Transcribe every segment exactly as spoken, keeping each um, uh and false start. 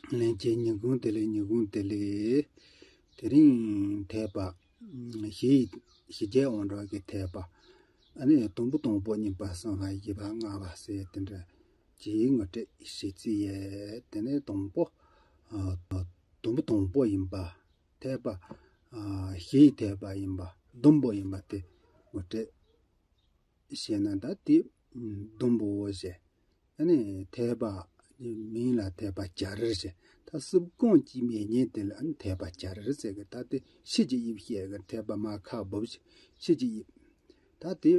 ལན་གཅིག་ཉིན་གུང་བདེ་ལེགས། ཉིན་གུང་བདེ་ལེགས། དེ་རིང་འཐད་པ། ཞི་ཞི་རྒྱས་དབང་དྲག་གི་འཐད་པ། ཨ་ནི་དུམ་བུ་དང་པོ་གཉིས་པ་གསུམ་པ་བཞི་པ་ལྔ་པ་ཟེར་དེ་འདྲ་ཅིག་ངོ་སྤྲོད་ཞུ་རྩིས་ཡས། དེ་ནས་དང་པོ། ཨ། དུམ་བུ་དང་པོ་ཡིན་པ། འཐད་པ། ཨ། ཞི་འཐད་པ་ཡིན་པ། ཟླུམ་པོ་ཡིན་པ་དེ་ངོ་སྤྲོད་བྱས་ན་ད་དེ་ཟླུམ་པོ་ཟེར། ཨ་ནི་འཐད་པ། མིང་ལ་འཐད་པ་བྱ་རིར་ཟེར། ད་སྲིབ་གང་གི་མེ་ཉིན་དེ་ལ་ཨ་ནི་འཐད་པ་བྱ་རིར་ཟེར་གི། ད་དེ་ཕྱི་གི་དབྱིབས་བཤད་གི། འཐད་པ་མ་ཁ་སྦུབ་ཕྱི་གི་དབྱིབས། ད་དེ་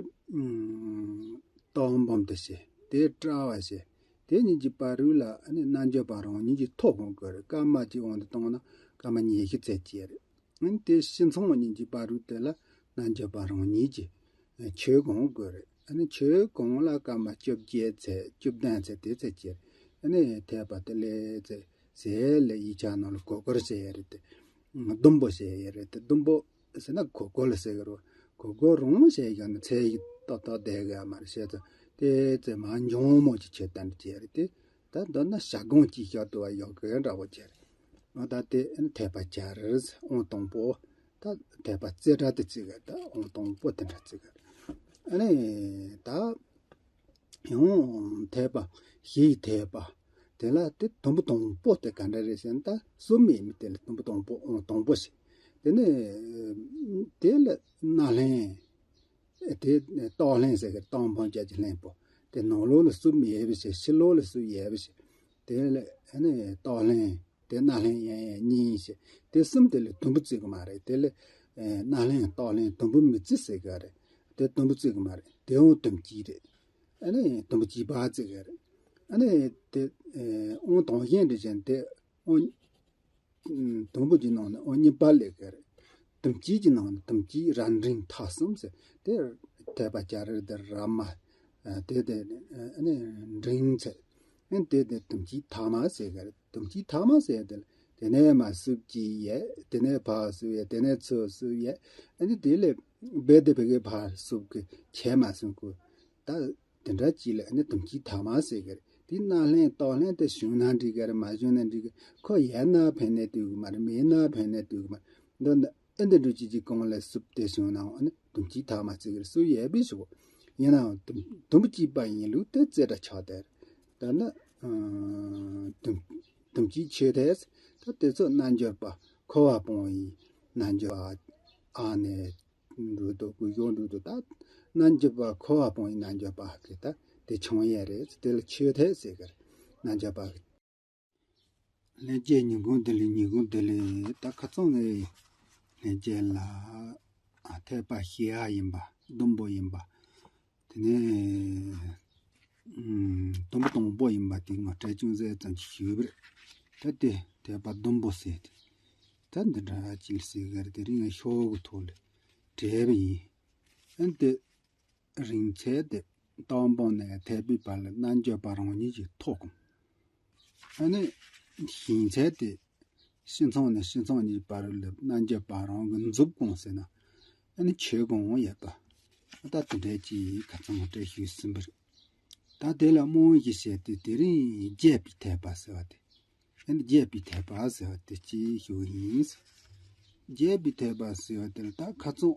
སྟོང་འབུམ་དུ་བཤད། དེ་བཀྲ་བ་བཤད། དེ་གཉིས་ཀྱི་བར་རུ་ལ་ཨ་ནི་རྣལ་འབྱོར་པ་རང་ཉིད་ཀྱི་ཐོབ་དབང་དགོས་རེད། སྐར་མ་གཅིག་དབང་དུ་བཏང་ན་སྐར་མ་ཉི་ཤུ་ཚད་ཀྱི་རེད། ཨ་ནི་དེ་ཕྱི་མཚམས་གཉིས་ཀྱི་བར་རུ་དེ་ལ་རྣལ་འབྱོར་པ་རང་ཉིད་ཀྱི་ཆོས་གང་དགོས་རེད། ཨ་ནི་ཆོས་གང་ལ་སྐར་མ་བཅོ་བརྒྱད་ཚད་བཅུ་བདུན་ཚད་དེ་ཚད་ཀྱི་རེད། ཨ་ནི་འཐད་པ་དེ་ལས་ཚད་ཟེར་ལས་ཡིག་ཆ་ནང་ལ་གོ་སྐོར་བྱེད་ཡ་རེད་དེ། ཟླུམ་པོ་བྱེད་ཡ་རེད་དེ། ཟླུམ་པོ་ཟེར་ན་གོ་སྐོར་ལ་ཟེར་གི་རེད། གོ་སྐོར་རང་བྱེད་ཡ་ནི་ཚད་ཡིག་ཏག་ཏག་བསྡད་གི་ཡ་མ་རེད། བྱས་ཙང་དེ་ཚད་མ་འཇོང་མོ་ཅིག་ཆོས་བསྟན་བྱེད་ཡ་རེད་དེ། ད་མདོར་ན་ཞག་གང་གཅིག་ཞག་དུ་བ་ཡོད་གི་འདྲ་བོ་བྱས། འོ་ད་དེ་ཨ་ནི་འཐད་པ་བྱ་རིར་དབང་དང་པོ། ད་འཐད་པ་རྩེ་གྲ་དེ་བརྩི་གི། ད་དབང་དང་པོ་དེ་འདྲ་བརྩི་གི། ཨ་ནི་ད་ཡང་འཐད་པ་ཞི་འཐད་པ་དེ་ལ་དེ་དུམ་བུ་དང་པོ་དེ་ག་འདྲ་རེད་ཟེར་ན། ད་གསུམ་ཡིན་མིན་དེ་ལ་དུམ་བུ་དང་པོ་དབང་དང་པོ་ཟེར། དེ་ནས་དེ་ལ་རྣ་ལྷན། དེ་སྟོད་ལྷན་ཟེར་གི། སྟོང་འབུམ་བརྒྱད་ཀྱི་ལྷན་པོ། དེ་ནང་ལོགས་ལ་གསུམ་ཡོད་པ་ཞིག་ཕྱི་ལོགས་ལ་གསུམ་ཡོད་པ་ཞིག་དེ་ལ་ཨ་ནི་སྟོད་ལྷན། དེ་རྣ་ལྷན་ཡང་ཡང་གཉིས་ཞིག་དེ་གསུམ་དེ་ལ་དུམ་བུ་བརྩི་གི་མ་རེད། དེ་ལ་ཨེ་རྣ་ལྷན་སྟོད་ལྷན་དུམ་བུ་མི་བརྩི་ཟེར་གི་རེད། དེ་དུམ་བུ་བརྩི་གི་མ་རེད། དེ་དབང་དུམ་གཅིག་རེད། ཨ་ནི་དུམ་བུ་གཅིག་པ་བརྩི་གི་རེད། ཨ་ནི་དེ་ཨེ་དབང་དང་གཞན་འདྲ་ཅན་དེ་དབང་དུམ་བུ་གི་ནང་ནས་དབང་གཉིས་པ་སླེབས་ཀྱི་རེད། དུམ་གཅིག་གི་ནང་ནས་དུམ་གཅིག་ར་འབྲིང་ཐ་གསུམ་ཟེར། དེ་འཐད་པ་བྱ་རིར་དེ་ར་མ། ཨ་དེ་དེ་ཨ་ནི་འབྲིང་ཚད། ཨ་དེ་དེ་དུམ་གཅིག་ཐ་མ་ཟེར་གི་རེད། དུམ་གཅིག་ཐ་མ་ཟེར་དེ་ལ་དེ་ནས་མར་གསུམ་གཅིག་ཡོད། དེ་ནས་ཕར་གསུམ་ཡོད། དེ་ནས་ཚུར་གསུམ་ཡོད། ཨ་ནི་དེ་ལས་རྦད་དེ་བེ་གི་ཕར་གསུམ་གི་ཆད་མ་སོང་གི། ད་དེ་འདྲ་ཅིག་ལ་ཨ་ནི་དུམ་གཅིག་ཐ་མ་ཟེར་གི་རེད། དེ་རྣ་ལྷན་སྟོད་ལྷན་དེ་བྱུང་ན་འགྲིག་གི་རེད། མ་བྱུང་ན་འགྲིག་གི། ཁོ་ཡོད་ན་ཕན་ནས་འདུག་གི་མ་རེད། མེད་ན་ཕན་ནས་འདུག་གི་མ་རེད། འདི་ནི་ཨེ་འདི་འགྲོ་ཅི་ཅི་གང་ལས་སུབ་དེ་བྱུང་ནའང་ཨ་ནི་དུམ་གཅིག་ཐ་མ་བརྩི་གི་རེད། སུབ་ཡས་པའི་ཞུ་གོ། ཡིན་ནའང་དུམ་དུམ་བུ་གཅིག་པ་ཡིན་ལུགས་དེ་རྩེ་གྲ་ཆགས་དེར། ད་ནི་ཨ་དུམ་དུམ་གཅིག་ཆོས་དེ། ད་དེ་ཚོ་རྣལ་འབྱོར་པ་འཁོར་བ་སྤོང་བའི་རྣལ་འབྱོར་པ་ཨ་ནི་འགྲོ་འདུག་གུ་གཞོགས་འགྲོ་འདུག་ད་རྣལ་འབྱོར་པ་འཁོར་བ་སྤོང་བའི་རྣལ་འབྱོར་པ་གི་ད་དེ་ཆུང་ཡས་རེད། དེ་ལ་ཆོས་དེ་ཟེར་གི་རེད། རྣལ་འབྱོར་པ་གི། ལྷན་སྐྱེས་ཉིན་གུང་བདེ་ལེགས། ཉིན་གུང་བདེ་ལེགས། ད་ཁ་རྩང་ནས་ལྷན་སྐྱེས་ལ་ཨ་འཐད་པ་ཞི་བ་ཡིན་པ། ཟླུམ་པོ་ཡིན་པ། དེ་ནས་ཨུམ་དུམ་བུ་དང་པོ་ཡིན་པ་དེ་ངོ་སྤྲོད་ཅུང་ཟད་ཙམ་ཞུས་པ་རེད། ད་དེ་འཐད་པ་ཟླུམ་པོ་ཟེར་ཏེ། ད་འདི་འདྲ་ཅིག་ཟེར་གི་རེད། དེ་རིང་ངས་ཤོག་གི་ཐོག་ལ་བྲིས་པ་ཡིན། ཨ་ནི་དེ་རིང་ཚད་དེ་སྟོང་འབུམ་ནས་འཐད་པའི་བར་ལ་རྣལ་འབྱོར་པ་རང་ཉིད་ཀྱི་ཐོག་གམ། ཨ་ནི་ཞེང་ཚད་དེ་ཕྱི་མཚམས་ནས་ཕྱི་མཚམས་གཉིས་བར་ལ་རྣལ་འབྱོར་པ་རང་གི་མཛུབ་གང་ཟེར་ན། ཨ་ནི་ཆོས་གང་ཡོད་པ། ད་དེ་འདྲའི་ཅིག་ཁ་ཚང་སྤྲད་ཞུས་ཟིན་པ་རེད། ད་དེ་ལ་རྨང་གཞི་བྱས་ཏེ་དེ་རིང་རྒྱས་པའི་འཐད་པ་ཟེར་བ་དེ། ཨ་ནི་རྒྱས་པའི་འཐད་པ་ཟེར་བ་དེ་ཅིག་ཞུ་གི་ཡིན། རྒྱས་པའི་འཐད་པ་ཟེར་བ་དེ་ལ་ད་ཁ་རྩང་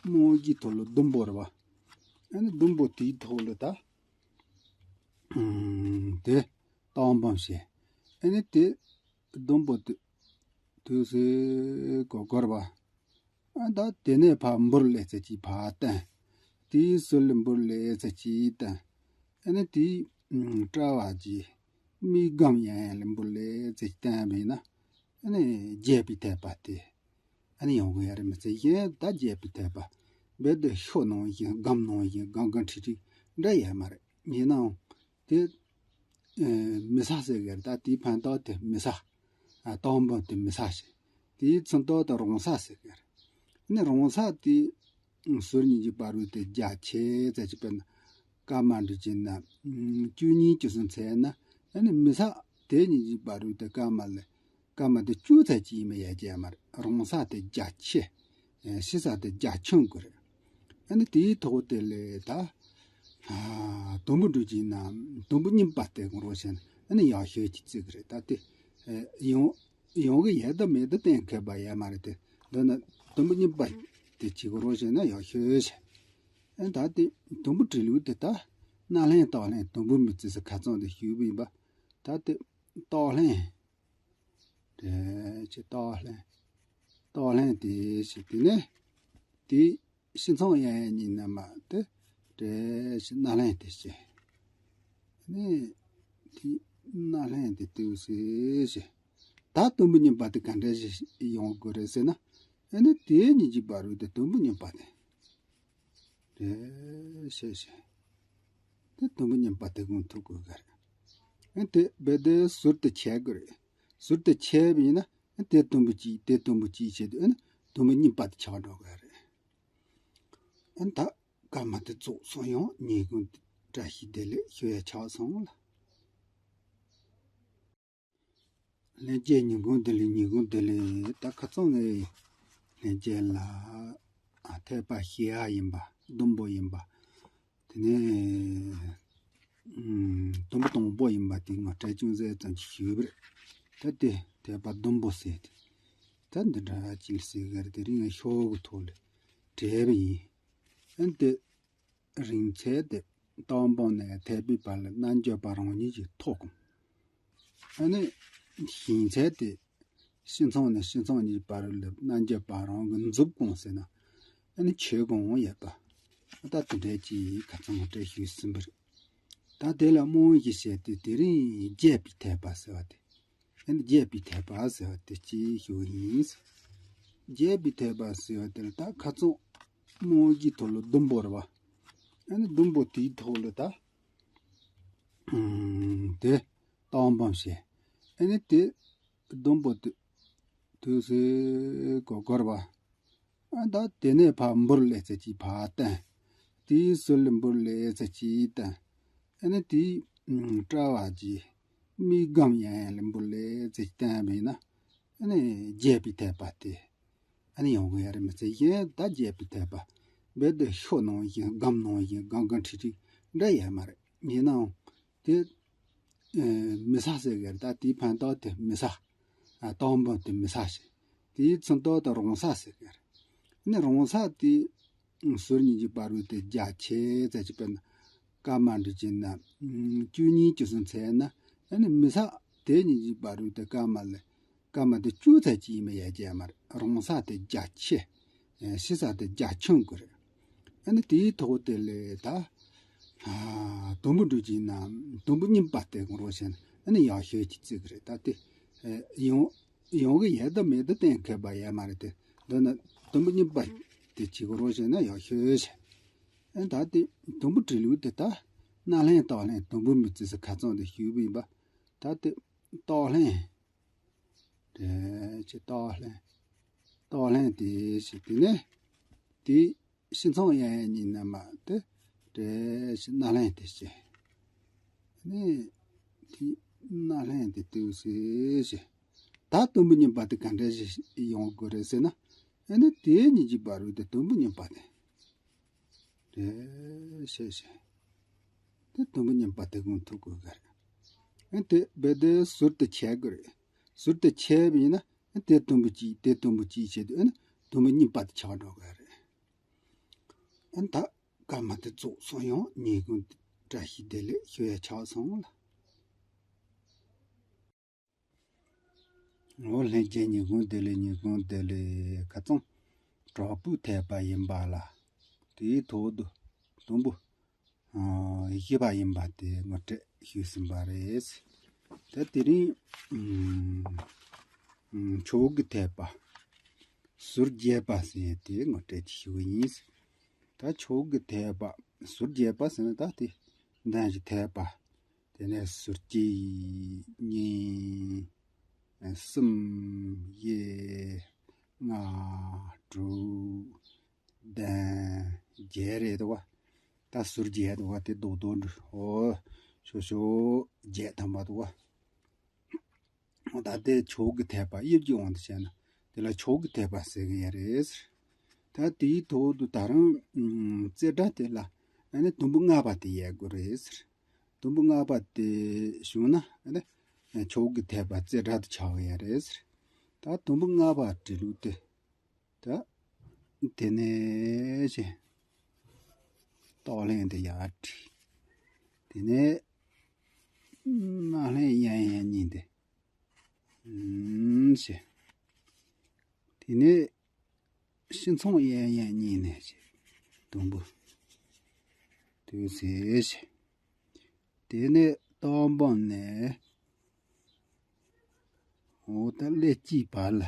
རྨང་གཞིའི་ཐོག་ལ་ཟླུམ་པོ་རེད་བ། ཨ་ནི་ཟླུམ་པོ་དེའི་ཐོག་ལ་ད་ཨམ་དེ་སྟོང་འབུམ་བྱས། ཨ་ནི་དེ་ཟླུམ་པོ་དེ་དུས་སུ་གོ་སྐོར་བ། ཨ་ད་དེ་ནས་ཕར་འབུར་ལས་ཚེ་གཅིག་ཕར་བསྟན། དེའི་ཟུར་ལ་འབུར་ལས་ཚེ་གཅིག་བསྟན། ཨ་ནི་དེའི་ཨམ་དཔྲལ་བ་གི་མིག་སྒམ་ཡང་ཡང་ལ་འབུར་ལས་ཚེ་གཅིག་བསྟན་པ་ཡིན་ན། ཨ་ནི་རྒྱས་པའི་འཐད་པ་དེ་ཨ་ནི་ཡོང་གི་ཡོད་རེད་མི་ཚེ། གཞན་ད་རྒྱས་པའི་འཐད་པ་རྦད་དེ་ཤོག་ནང་བཞིན་སྒམ་ནང་བཞིན་སྒང་གང་ཁྲིག་ཁྲིག་འདྲ་ཡོད་མ་རེད། ཡིན་ནའང་དེ་ཨེ་མི་ས་ཟེར་གི་རེད། ད་དེའི་ཕན་ཐོགས་དེ་མི་ས། ཨ་སྟོང་འབུམ་དེ་མི་ས་ཞིག་དེའི་ཚུན་ཐོག་དེ་རོང་ས་ཟེར་གི་རེད། ཨ་ནི་རོང་ས་དེ་ཟུར་གཉིས་ཀྱི་བར་དུ་དེ་རྒྱ་ཆེ་ཙམ་ཅིག་དཔེར་ན་སྐར་མ་འདྲ་བྱས་ན་ཨམ་བཅུ་གཉིས་བཅུ་གསུམ་ཚད་ན། ཨ་ནི་མི་ས་དེ་གཉིས་ཀྱི་བར་དུ་དེ་སྐར་མ་ལ་སྐར་མ་དེ་བཅུ་ཙམ་ཅིག་ཡིན་པ་ཡོད་ཀྱི་མ་རེད། རོང་ས་དེ་རྒྱ་ཆེ། ཨེ་ཕྱི་ས་དེ་རྒྱ་ཆུང་གི་རེད། ཨ་ནི་དེའི་ཐོག་དེ་ལས་ད་ཨ་དུམ་བུ་འགྲོ་གྱིན་ན་དུམ་བུ་གཉིས་པ་དེ་ངོ་རོ་བྱས་ན་ཨ་ནི་ཡག་ཤོས་ཀྱི་བརྩི་གི་རེད། ད་དེ་ ཡོང་ཡོང་གི་ཡོད་དམ་མེད་དམ་གཏན་འཁེལ་བ་ཡོད་མ་རེད་དེ། འདི་ནི་དུམ་བུ་གཉིས་པ་དེ་བྱེད་དགོས་རོགས་བྱས་ན་ཡག་ཤོས་བྱས། ཨ་ད་དེ་དུམ་བུ་འབྲི་ལུགས་དེ་ད་སྣ་ལྷན་སྟོང་ལྷན་དུམ་བུ་མི་བརྩི་ཟེར་ཁ་ཚང་དེ་ཞུས་པ་ཡིན་པ། ད་དེ་སྟོང་ལྷན། དེ་ཅི་སྟོང་ལྷན། སྟོང་ལྷན་དེ་ཞེས་དེ་ནས་དེ་ཕྱི་མཚམས་ཡང་ཡང་གཉིས་ན་མ་དེ་དེ་ཞེས་སྣ་ལྷན་དེ་ཞེས། ནས་དེ་སྣ་ལྷན་དེ་དུས་སུ་ཞེས། ད་དུམ་བུ་གཉིས་པ་དེ་ག་འདྲ་ཞིག་ཡོང་དགོས་རེད་ཟེར་ན། ཨ་ནི་དེ་གཉིས་ཀྱི་བར་དུ་དུམ་བུ་གཉིས་པ་དེ། རེད་ཞེས་ཞེས། དེ་དུམ་བུ་གཉིས་པ་དེ་གོང་ཐུག་དགོས་གི་རེད། ཨ་དེ་རྦད་དེ་ཟུར་དུ་ཆད་དགོས་རེད། ཟུར་དུ་ཆད་པ་ཡིན་ན་དེ་དུམ་བུ་གཅིག་དེ་དུམ་བུ་གཅིག་བྱས་དུས་ཨ་ནི་དུམ་བུ་གཉིས་པ་དེ་ཆགས་འགྲོ་གི་རེད། ཨ་ད་སྐར་མ་དེ་རྫོགས་སོང་ཡང་ཉིན་གུང་བཀྲ་ཤིས་བདེ་ལེགས་ཞུ་ཡ་ཆགས་སོང་ལ། ལྷན་རྒྱས་ཉིན་གུང་བདེ་ལེགས། ཉིན་གུང་བདེ་ལེགས། ད་ཁ་སང་ངས་ལྷན་རྒྱས་ལ་ཨ་འཐད་པ་ཞི་བ་ཡིན་པ་ཟླུམ་པོ་ཡིན་པ། དེ་ནས་ཨུམ་དུམ་བུ་དང་པོ་ཡིན་པ་དེ་ངོ་སྤྲོད་ཅུང་ཟད་ཙམ་ཞིག་ཞུས་པ་རེད། ད་དེ་འཐད་པ་ཟླུམ་པོ་ཟེར་ཏེ། ད་འདི་འདྲ་ཅིག་ཟེར་གི་རེད། དེ་རིང་ངས་ཤོག་གུ་ཐོག་ལ་བྲིས་པ་ཡིན། ཨ་ནི་དེ་རིང་ཚད་དེ་སྟོང་སྦོམ་ནས་འཐད་པའི་བར་ལ་རྣལ་འབྱོར་པ་རང་ཉིད་ཀྱི་ཐོག་གམ། ཨ་ནི་ཞེང་ཚད་དེ་ཕྱི་མཚམས་ནས་ཕྱི་མཚམས་གཉིས་བར་ལ་རྣལ་འབྱོར་པ་རང་གི་མཛུབ་གུང་ཟེར་ན། ཨ་ནི་ཆོས་གོང་ཡོད་པ། ད་དེ་འདྲའི་ཅིག་ཁ་ཚང་ངོ་སྤྲོད་ཞུས་ཟིན་པ་རེད། ད་དེ་ལ་རྨང་གཞི་བྱས་ཏེ་དེ་རིང་རྒྱས་པའི་འཐད་པ་ཟེར་བ་དེ། ཨ་ནི་རྒྱས་པའི་འཐད་པ་ཟེར་བ་དེ་ཅིག་ཞུ་གི་ཡིན། རྒྱས་པའི་འཐད་པ་ཟེར་བ་དེ་ལ་ད་ཁ་སང་རྨང་གཞིའི་ཐོག་ལ་ཟླུམ་པོ་རེད་བ། ཨ་ནི་ཟླུམ་པོ་དེའི་ཐོག་ལ་ད་ཨུམ་དེ་སྟོང་སྦོམ་བྱས། ཨ་ནི་དེ་ཟླུམ་པོ་དེ་དུས་སུ་གོ་གོ་རེད་བ། ཨ་ད་དེ་ནས་ཕར་འབུར་ལས་ཚད་ཅིག་ཕར་བསྟན། དེའི་ཟུར་ལ་འབུར་ལས་ཚད་ཅིག་བསྟན། ཨ་ནི་དེའི་ཨུམ་དཔྲལ་བ་གྱི་མིག་སྒམ་ཡང་ཡང་ལ་འབུར་ལས་ཚད་ཅིག་བསྟན་པ་ཡིན་ན། ཨ་ནི་རྒྱས་པའི་འཐད་པ་དེ་ཨ་ནི་ཡོང་གི་ཡོད་རེད། མི་ཚེ་གཞན་ད་རྒྱས་པའི་འཐད་པ་རྦད་དེ་ཤོག་ནང་བཞིན་སྒམ་ནང་བཞིན་སྒམ་སྒམ་ཁྲིག་ཁྲིག་འདྲ་ཡོད་མ་རེད། ཡིན་ནའང་དེ་ཨེ་མི་ས་ཟེར་གི་རེད། ད་དེའི་ཕན་ཐོགས་དེ་མི་ས། ཨ་སྟོང་སྦོམ་དེ་མི་ས་ཟེར། དེའི་ཚུན་ཐོགས་དེ་རོང་ས་ཟེར་གི་རེད། ཨ་ནི་རོང་ས་དེ་ཟུར་གཉིས་ཀྱི་བར་དུ་དེ་རྒྱ་ཆེ་ཙམ་ཅིག་དཔེར་ན་སྐར་མ་འདྲ་བྱས་ན་ཨུམ་བཅུ་གཉིས་བཅུ་གསུམ་ཚད་ན། ཨ་ནི་མི་ས་དེ་གཉིས་ཀྱི་བར་དུ་དེ་སྐར་མ་ལ་སྐར་མ་དེ་བཅུ་ཙམ་ཅིག་ཡིན་པ་ཡོད་ཀྱི་ཡོད་མ་རེད། རོང་ས་དེ་རྒྱ་ཆེ། ཨེ་ཕྱི་ས་དེ་རྒྱ་ཆུང་གི་རེད། ཨ་ནི་དེའི་ཐོག་དེ་ལས་ད་ཨ་དུམ་བུ་འགྲོ་གྱིན་ན་དུམ་བུ་གཉིས་པ་དེ་དགོངས་རོགས་བྱས་ན་ཨ་ནི་ཡག་ཤོས་ཀྱི་བརྩི་གི་རེད། ད་དེ་ཨེ་ཡོང་ཡོང་གི་ཡོད་དམ་མེད་དམ་གཏན་འཁེལ་བ་ཡོད་མ་རེད་དེ། འདི་ནི་དུམ་བུ་གཉིས་པ་དེ་བྱེད་དགོས་རོགས་བྱས་ན་ཡག་ཤོས་བྱས། ཨ་ད་དེ་དུམ་བུ་འབྲི་ལུགས་དེ་ད་སྣ་ལྷན་སྟོང་ལྷན་དུམ་བུ་མི་བརྩི་ཟེར་ཁ་ཚང་དེ་ཞུས་པ་ཡིན་པ། ད་དེ་སྟོང་ལྷན། དེ་ཅི་སྟོང་ལྷན། སྟོང་ལྷན་དེ་ཞེས་དེ་ནས་དེ་ཕྱི་མཚམས་ཡང་ཡང་གཉིས་ན་མ་དེ་དེ་ཞེས་སྣ་ལྷན་དེ་ཞེས། ནས་དེ་སྣ་ལྷན་དེ་དུས་སུ་ཞེས། ད་དུམ་བུ་གཉིས་པ་དེ་ག་འདྲ་ཞིག་ཡོང་དགོས་རེད་ཟེར་ན། ཨ་ནི་དེ་གཉིས་ཀྱི་བར་དུ་དེ་དུམ་བུ་གཉིས་པ་དེ། རེད་ཞེས་ཞེས། དེ་དུམ་བུ་གཉིས་པ་དེ་གོང་ཐུག་དགོས་གི་རེད། ཨ་དེ་རྦད་དེ་ཟུར་དུ་ཆད་དགོས་རེད། ཟུར་དུ་ཆད་པ་ཡིན་ན་ཨ་དེ་དུམ་བུ་གཅིག་དེ་དུམ་བུ་གཅིག་བྱས་དུས་ཨ་ནི་དུམ་བུ་གཉིས་པ་དེ་ཆགས་འགྲོ་གི་རེད། ཨ་ད་སྐར་མ་དེ་རྫོགས་སོང་ཡང་ཉིན་གུང་བཀྲ་ཤིས་བདེ་ལེགས་ཞུ་ཡ་ཆགས་སོང་ལ། འོ་ལྷན་རྒྱས་ཉིན་གུང་བདེ་ལེགས། ཉིན་གུང་བདེ་ལེགས། ཁ་སང་དྲག་པོའི་འཐད་པ་ཡིན་པ་ལ་དེའི་ཐོག་ཏུ་དུམ་བུ་ཨ་བཞི་པ་ཡིན་པ་དེ་ངོ་སྤྲོད་ཞུས་ཟིན་པ་རེད། ད་དེ་རིང་ཨ་ཨ་ཕྱོགས་ཀྱི་འཐད་པ་ཟུར་བརྒྱད་པ་ཟེར་དེ་ངོ་སྤྲོད་ཅིག་ཞུ་གི་ཡིན། ད་ཕྱོགས་ཀྱི་འཐད་པ་ཟུར་བརྒྱད་པ་ཟེར་ན་ད་དེ་མདུན་གྱི་འཐད་པ། དེ་ནས་ཟུར་གཅིག་གཉིས་གསུམ་བཞི་ལྔ་དྲུག་བདུན་བརྒྱད་རེད་འདུག་བ། ད་ཟུར་བརྒྱད་འདུག་བ། དེ་རྡོག་རྡོག་འདྲ་ཨོ་ཤོ་ཤོ་བརྒྱད་ཐམ་པ་འདུག་བ། ད་དེ་ཕྱོགས་ཀྱི་འཐད་པ་དབྱིབས་ཀྱི་དབང་དུ་བྱས་ན་དེ་ལ་ཕྱོགས་ཀྱི་འཐད་པ་ཟེར་གི་ཡ་རེད། ད་དེའི་ཐོག་ཏུ་ད་རུང་ཨ་རྩེ་གྲ་དེ་ལ་ཨ་ནི་དུམ་བུ་ལྔ་པ་དེ་ཡལ་དགོས་རེད། དུམ་བུ་ལྔ་པ་དེ་བྱུང་ན་ཨ་ནི་ ཕྱོགས་ཀྱི་འཐད་པ་རྩེ་གྲ་དུ་ཆགས་ཡ་རེད་ཟེར། ད་དུམ་བུ་ལྔ་པ་བྲིས་ལུགས་དེ། ད་དེ་ནས་ཞེ། རྟགས་ལྷན་དེ་ཡར་བྲིས། དེ་ནས་སྣ་ལྷན་གཡས་གཡོན་གཉིས་དེ། ཨུམ་ཞེ། དེ་ནས་ཕྱི་མཚམས་གཡས་གཡོན་གཉིས་ནས་ཞེ། དུམ་བུ་དུས་ཟེར་ཞེ། དེ་ནས་རྟགས་འབུམ་ནས། འོ་ད་ཀླད་སྤྱིའི་བར་ལ་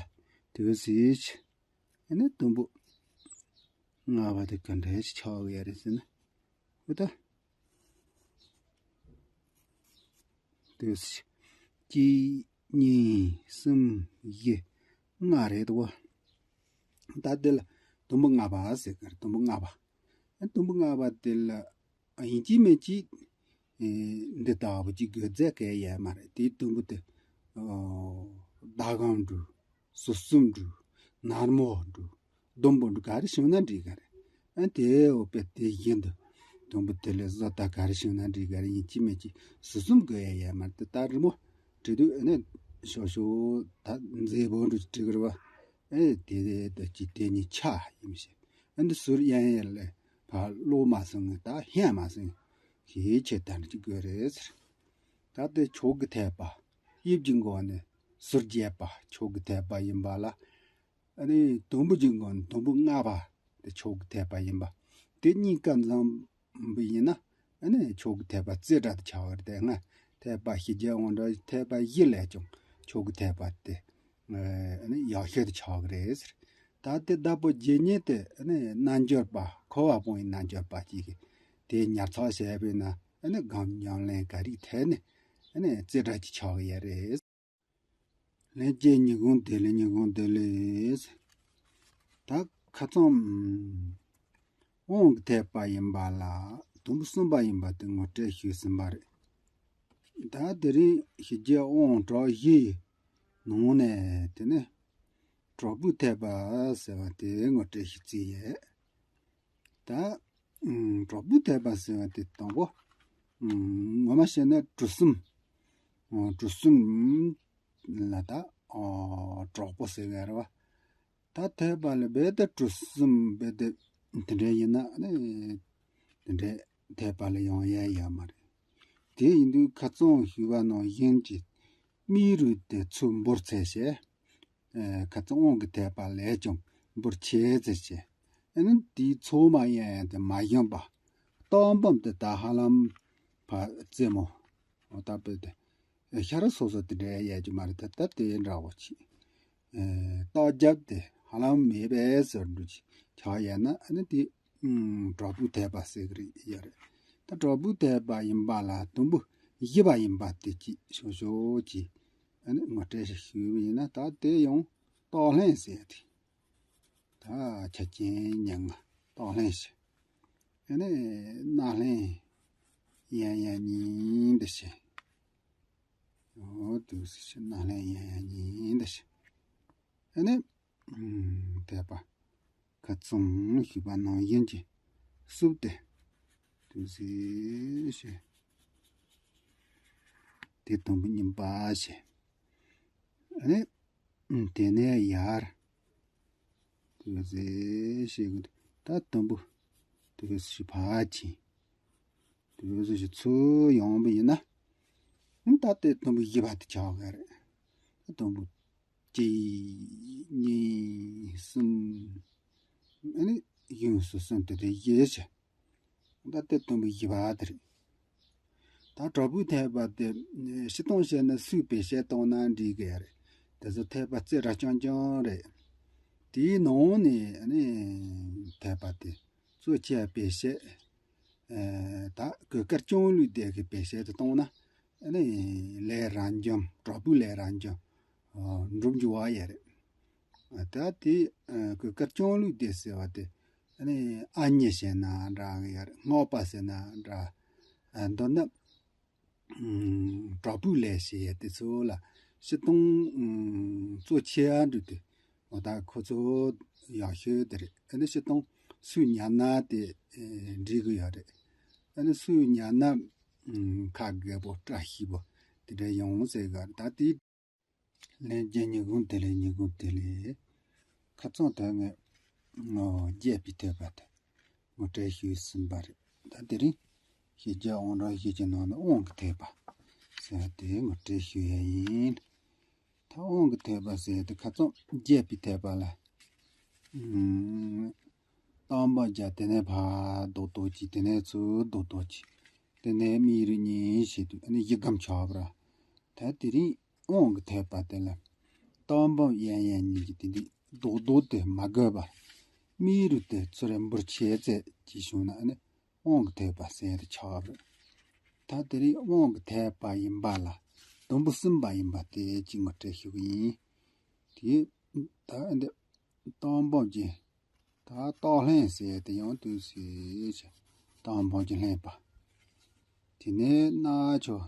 དུས་ཟེར་ཞེ། ཨ་ནི་དུམ་བུ་ལྔ་པ་དེ་ག་འདྲ་ཞིག་ཆགས་ཡོད་རེད་ཟེར་ན། འོ་ད། དུས་གཅིག་གཉིས་གསུམ་བཞི་ལྔ་རེད་དོ། ད་འདི་ལ་དུམ་བུ་ལྔ་པ་ཟེར་གི་རེད། དུམ་བུ་ལྔ་པ། ཨ་དུམ་བུ་ལྔ་པ་དེ་ལ་ཡིན་གཅིག་མིན་གཅིག་ཨེ་འདི་ལྟ་བུ་ཅིག་དགོས་རྫས་གལ་ཡོད་མ་རེད། དེའི་དུམ་བུ་དེ་ཨོ་ཟླ་གམ་འགྲོ། ཟུར་གསུམ་འགྲོ། ནར་མོ་འགྲོ། ཟླུམ་པོ་འགྲོ། ག་རེ་བྱུང་ན་འགྲིག་གི་རེད། ཨ་དེ་འོ་པེ་དེ་བཞིན་དུ་དུམ་བུ་དེ་ལས་བཟོ་ལྟ་ག་རེ་བྱུང་ན་འགྲིག་གི་རེད། ཡིན་གཅིག་མིན་གཅིག་ཟུར་གསུམ་དགོས་ཡ་ཡོད་མ་རེད། ད་རི་མོ་བྲིས་དུས་ཨ་ནི་ཤོག་ཤོག་ད་མཛེས་པོ་འགྲོ་བྲིས་གི་རེད་བ། ཨེ་དེ་དེ་ཅི་དེ་ནི་ཆ་ཡིན་ཞེས། ཨ་འདི་ཟུར་གཡས་གཡོན་ལ་ཕར་ཀློག་མ་སོང་ངས་ད་ཧན་མ་སོང་ངས་ཤེས་ཆེ་ལྟར་ཅིག་དགོས་རེད་ཟེར། ད་དེ་ཕྱོགས་ཀྱི་འཐད་པ་དབྱིབས་ཀྱི་སྒོ་ནས་ཟུར་བརྒྱད་པ་ཕྱོགས་ཀྱི་འཐད་པ་ཡིན་པ་ལ། ཨ་ནི་དུམ་བུ་གཅིག་གི་ནང་དུམ་བུ་ལྔ་པ་དེ་ཕྱོགས་ཀྱི་འཐད་པ་ཡིན་པ། དེ་གཉིས་ཀ་འཛོམས་པ་ཡིན་ན་ཨ་ནི་ཕྱོགས་ཀྱི་འཐད་པ་རྩེ་གྲ་དུ་ཆགས་པ་རེད། དེ་སྔ་འཐད་པ་བཞི་བརྒྱ་དབང་དྲག་འཐད་པ་བཞི་ལས་ཀྱང་ཕྱོགས་ཀྱི་འཐད་པ་དེ་ཨ་ནི་ཡག་ཤོས་དུ་ཆགས་ཀྱི་རེད་ཟེར། ད་དེ་ལྡབ་པོ་བརྒྱད་གཉིས་དེ་ཨ་ནི་རྣལ་འབྱོར་པ་འཁོར་བ་སྤོང་བའི་རྣལ་འབྱོར་པ་གཅིག་གིས་དེ་ཉར་ཚགས་བྱས་པས་ན་ཨ་ནི་སྒོམ་ཉམས་ལེན་ག་རིགས་ཐད་ནས་ཨ་ནི་རྩེ་གྲ་ཅིག་ཆགས་ཀྱི་ཡོད་རེད། ལྷན་སྐྱེས་ཉིད་སྒོམ་བདེ་ལེགས། ཉིད་སྒོམ་བདེ་ལེགས། ད་ཁ་ཚང་དབང་གི་འཐད་པ་ཡིན་པ་ལ་དུམ་བུ་གསུམ་པ་ཡིན་པ་དེ་ངོ་སྤྲོད་ཞུས་ཟིན་པ་རེད། ད་དེ་རིང་ཞི་རྒྱས་དབང་དྲག་བཞིའི་ནང་ནས་དེ་ནི་དྲག་པོའི་འཐད་པ་ཟེར་བ་དེ་ངོ་སྤྲོད་ཞུ་རྩིས་ཡོད། ད་ཨུམ་དྲག་པོའི་འཐད་པ་ཟེར་བ་དེ་དང་པོ་ཨུམ་ངོ་མ་བཤད་ན་གྲུ་གསུམ། ཨོ་གྲུ་གསུམ་ལ་ད་ཨོ་དྲག་པོ་ཟེར་གི་རེད་བ། ད་འཐད་པ་ལ་རྦད་དེ་གྲུ་གསུམ་རྦད་དེ་དེ་འདྲ་ཡིན་ན་ནི་དེ་འདྲའི་འཐད་པ་ལ་ཡོང་ཡ་ཡོད་མ་རེད། དེ་ཡིན་དུས་ཁ་སང་ཞུས་པ་ནང་བཞིན་གྱི་སྨིན་རུས་དེ་ཚུར་འབུར་འཚལ་བྱས། ཨེ་ཁ་ཚ་དབང་གི་འཐད་པ་ལས་ཀྱང་འབུར་ཆེ་ཙེ་ཆེ། ཨེ་ནི་དེའི་ཚོགས་མ་ཡན་ཡན་དེ་མ་ཞན་པ། རྟགས་འབུམ་དེ་ད་ཧ་ལམ་ཕ་རྩེ་མོ། འོ་ད་པེ་དེ་ཨེ་ཤ་ར་སོ་སོ་དེ་འདྲ་ཡལ་གྱི་མ་རེད། ད་ད་དེ་འདྲ་བོ་ཆེ། ཨེ་རྟགས་རྒྱབ་དེ་ཧ་ལམ་མེད་པའི་ཟེར་འགྲོ་ཆེ་ཆགས་ཡལ་ན་ཨེ་ནི་དེ་ཨུམ་དྲག་པོའི་འཐད་པ་ཟེར་གི་རེད་ཡ་རེད། ད་དྲག་པོའི་འཐད་པ་ཡིན་པ་ལ་དུམ་བུ་བཞི་པ་ཡིན་པ་དེ་ཅིག་ཤོག་ཤོག་ཅིག་ཨ་ནི་ངོ་སྤྲོད་ཞིག་ཞུས་པ་ཡིན་ན་ད་དེ་ཡང་རྟགས་ལྷན་ཟེར་ཏེ། ད་ཆ་རྐྱེན་མྱ་ངན་རྟགས་ལྷན་ཞེས། ཨ་ནི་སྣ་ལྷན་ཡན་ཡན་གཉིས་འདི་ཞེས། འོ་དུ་ཞེས་སྣ་ལྷན་ཡན་ཡན་གཉིས་འདི་ཞེས། ཨ་ནི་ཨུམ་འཐད་པ་ཁ་ཚང་ཞུས་པ་ནང་བཞིན་གྱི་སུབ་སྟེ་དུ་ཞེས་ཞེས། དེ་དང་པོ་གཉིས་པ་ཞེས། ཨ་ནི་ཨུམ་དེ་ནས་ཡར་དུ་ཞེས་ཞེས་ཀྱི་ད་དང་པོ་དུ་ཞེས་ཕར་ཕྱིན་དུ་ཞེས་ཚུར་ཡོང་བ་ཡིན་ན་ཨུམ་ད་དེ་དང་པོ་བཞི་པ་དེ་ཆགས་ཀྱི་རེད། ད་དང་པོ་གཅིག་གཉིས་གསུམ། ཨ་ནི་ཡུན་སུ་གསུམ་དེ་དེ་བཞི་ཞེས། ད་དེ་དང་པོ་བཞི་པ་དེ་རེད། ད་དྲག་པོའི་འཐད་པ་དེ་སྤྱིར་བཏང་བཤད་ན་སུས་བེད་སྤྱོད་བཏང་ན་འགྲིག་གི་རེད། དེ་ཚོ་འཐད་པ་རྩེ་གྲ་རྐྱང་རྐྱང་རེད། དེའི་ནང་ནས་ཨ་ནི་འཐད་པ་དེ་གཙོ་ཆེ་བ་བེད་སྤྱོད། ཨེ་ད་གོས་དཀར་སྐྱོང་ལུགས་དེ་གི་བེད་སྤྱོད་དུ་བཏང་ན་ཨ་ནི་ལས་རབ་འབྱམས། དྲག་པོའི་ལས་རབ་འབྱམས་འགྲུབ་འགྱུར་བ་ཡོད་རེད། ད་དེ་གོས་དཀར་སྐྱོང་ལུགས་དེ་ཟེར་བ་དེ་ཨ་ནི་ཨ་མྱེས་ཟེར་ན་འདྲ་གི་ཡོད་རེད། སྔགས་པ་ཟེར་ན་འདྲ། མདོར་ན་དྲག་པོའི་ལས་ཟེར་ཡ་དེ་ཚོ་ལ་སྤྱིར་བཏང་གཙོ་ཆེ་བ་འདྲ་དེ་འོ་ད་ཁོ་ཚོ་ཡག་ཤོས་དེ་རེད། ཨ་ནི་སྤྱིར་བཏང་སུས་ཉར་ན་དེ་འགྲིག་གི་ཡོད་རེད། ཨ་ནི་སུས་ཉར་ན་ཁ་རྒད་པོ་བཀྲ་ཤིས་པོ་ དེ་འདྲ་ཡོང་ཟེར་ག་ད་དེ། ལན་རྒྱལ་ཉིན་གུང་བདེ་ལེགས། ཉིན་གུང་བདེ་ལེགས། ཁ་རྩང་དོན་ངས་ངོ་རྒྱས་པའི་ཐེག་པ་དེ་ངོ་སྤྲོད་ཞུས་ཟིན་པ་རེད། ད་དེ་རིང་ཞེས་བརྒྱ་དབང་རང་བཞིན་གྱི་ནང་ནས་དབང་གི་ཐེག་པ་ཟེར་བ་དེ་ངོ་སྤྲོད་ཞུ་ཡ་ཡིན། ད་དབང་གི་ཐེག་པ་ཟེར་དེ་ཁ་རྩང་རྒྱས་པའི་ཐེག་པ་ལ། ཨུམ། སྟོང་པ་བརྒྱད། དེ་ནས་ཕར་རྡོག་རྡོག་གཅིག་དེ་ནས་ཚུར་རྡོག་རྡོག་གཅིག་དེ་ནས་མིའི་རིགས་གཉིས་བྱས་དུས་ཨ་ནི་བཞི་སྒམ་ཆགས་པ་ར། ད་དེ་རིང་དབང་གི་ཐེག་པ་དེ་ལ་སྟོང་པ་ཡན་ཡན་གཉིས་ཀྱི་དེ་འདི་རྡོག་རྡོག་དེ་མ་དགོས་པར་མིའི་རིགས་དེ་ཚུར་འབུར་ཆེ་ཚད་ཅིག་བྱུང་ན་ཨ་ནི་དབང་གི་ཐེག་པ་ཟེར་དེ་ཆགས་པ་རེད། ད་དེ་རིང་དབང་གི་ཐེག་པ་ཡིན་པ་ལ་དུམ་བུ་གསུམ་པ་ཡིན་པ་དེ་གཅིག་ངོ་སྤྲོད་ཞུ་གི་ཡིན། དེ་ད་འདི་སྟོང་པ་བརྒྱད། ད་རྟགས་ལྷན་ཟེར་དེ་ཡང་དུས་སུ་ཆེ། སྟོང་པ་བརྒྱད་ལྷན་པ། དེ་ནས་རྣལ་འབྱོར་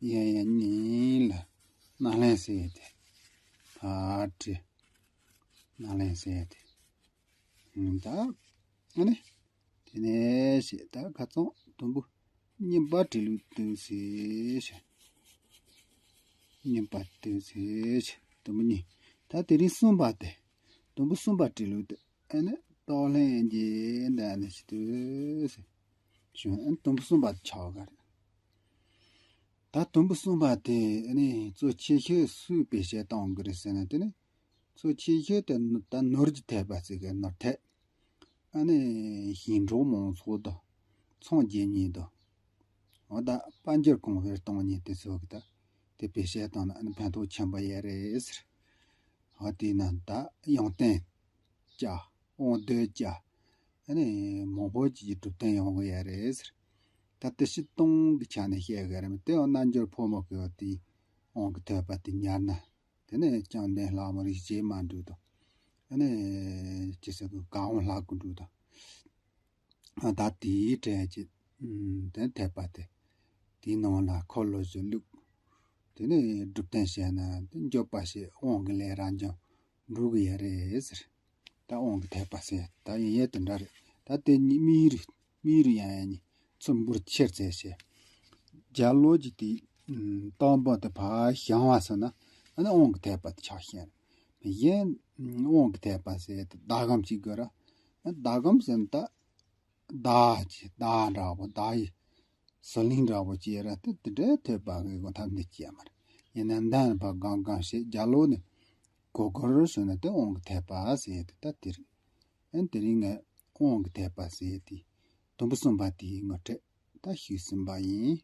ཡན་ཡན་གཉིས་ལ་རྣལ་ལྷན་ཟེར་དེ། ཕར་བྲི། རྣལ་ལྷན་ཟེར་དེ། ད་ཨ་ནི། དེ་ནས་ཞེས་ད་ཁ་རྩང་དུམ་བུ་གཉིས་པ་བྲི་ལུགས་དུས་སུ་ཆེ། གཉིས་པ་དུས་སུ་ཆེ། དུམ་བུ་གཉིས། ད་དེ་རིང་གསུམ་པ་དེ། དུམ་བུ་གསུམ་པ་བྲི་ལུགས་དེ། ཨ་ནི་རྟགས་ལྷན་གྱི་འདི་ནི་ཞིག་ཏུ་ཟེར། བྱུང་ཨ་ནི་དུམ་བུ་གསུམ་པ་ཆགས་ག་རེད། ད་དུམ་བུ་གསུམ་པ་དེ་ཨ་ནི་གཙོ་ཆེ་ཤོས་སུས་བེད་སྤྱོད་གཏོང་གི་རེད་ཟེར་ན་དེ་ནི་གཙོ་ཆེ་ཤོས་དེ་ད་ནོར་གྱི་ཐེག་པ་ཟེར་གི། ནོར་ཐེག་ཨ་ནི་ཞིང་འབྲོག་མང་ཚོགས་དང་ཚོང་རྒྱག་མཁན་དང་། འོ་ད་དཔལ་འབྱོར་གོང་འཕེལ་གཏོང་མཁན་དེ་ཚོ་གི་ད་དེ་བེད་སྤྱོད་བཏང་ན་ཨ་ནི་ཕན་ཐོགས་ཆེན་པོ་ཡོད་རེད་ཟེར། འོ་དེས་ན་ད་ཡོན་ཏན་བསྐྱེད། དབང་རྡུལ་བསྐྱེད། ཨ་ནི་མང་པོ་ཅིག་གི་གྲུབ་དོན་ཡོང་གི་ཡོད་རེད་ཟེར། ད་དེ་སྤྱིར་བཏང་གི་ཆ་ནས་བཤད་གི་རེད། དེ་ཡང་རྣལ་འབྱོར་ཕོ་མོ་གི་འོ་དེ་དབང་གི་ཐེག་པ་དེ་ཉར་ན། དེ་ནས་བཅོམ་ལྡན་ལྷ་མོ་རིག་བྱེད་མ་འགྲུབ་དང་། ཨ་ནི་ཅི་ཟེར་གི་གར་དབང་ལྷ་སྐུ་འགྲུབ་དང་། ཨ་ད་དེའི་གྲས་ཀྱི་ཨུམ་དེ་ཐེག་པ་དེ། དེའི་ནང་ལ་འཁོར་ལོ་བཞི་བླུགས། དེ་ནས་སྒྲུབ་སྟོན་བྱས་ན་དེ་འགྱོད་པ་བྱེད་དབང་གི་ལས་རབ་འབྱམས་འགྲུབ་གི་ཡོད་རེད་ཟེར། ད་དབང་གི་ཐེག་པ་ཟེར་ད་ཡིན་ཡས་དེ་འདྲ་རེད། ད་དེ་གཉིས་མིའི་རིགས་མིའི་རིགས་ཡང་ཡང་གཉིས་ཚུར་འབུར་ཆེར་ཚད་བྱས། རྒྱ་ལོ་གི་དེ་ཨུམ་སྟོང་པ་དེ་ཕར་བཞེངས་པ་སོང་ན་ཨ་ནི་དབང་གི་ཐེག་པ་དེ་ཆགས་ཤེས་རེད། གཞན་དབང་གི་ཐེག་པ་ཟེར་དེ་ཟླ་གམ་གཅིག་དགོས་ར། ཟླ་གམ་ཟེར་ན་ད་ཟླ་ཅིག་ཟླ་འདྲ་པོ་ཟླ་ཡི་ཟི་ལིང་འདྲ་པོ་ཅིག་ར། དེ་དེ་འདྲའི་ཐེག་པ་གི་སྒོ་ཐབས་འདི་སྐྱེ་མ་རེད། ཡིན་ན་འདན་ཕ་གང་གང་ཞེས་རྒྱ་ལོ་ནི་གོ་གོར་ཞུ་ན་དེ་དབང་གི་ཐེག་པ་ཟེར་དེ་ད་དེ་རེད། ཨན་དེ་རིང་ངས་དབང་གི་ཐེག་པ་ཟེར་དེ་དུམ་བུ་གསུམ་པ་དེའི་ངོ་སྤྲོད་ད་ཞུས་ཟིན་པ་ཡིན།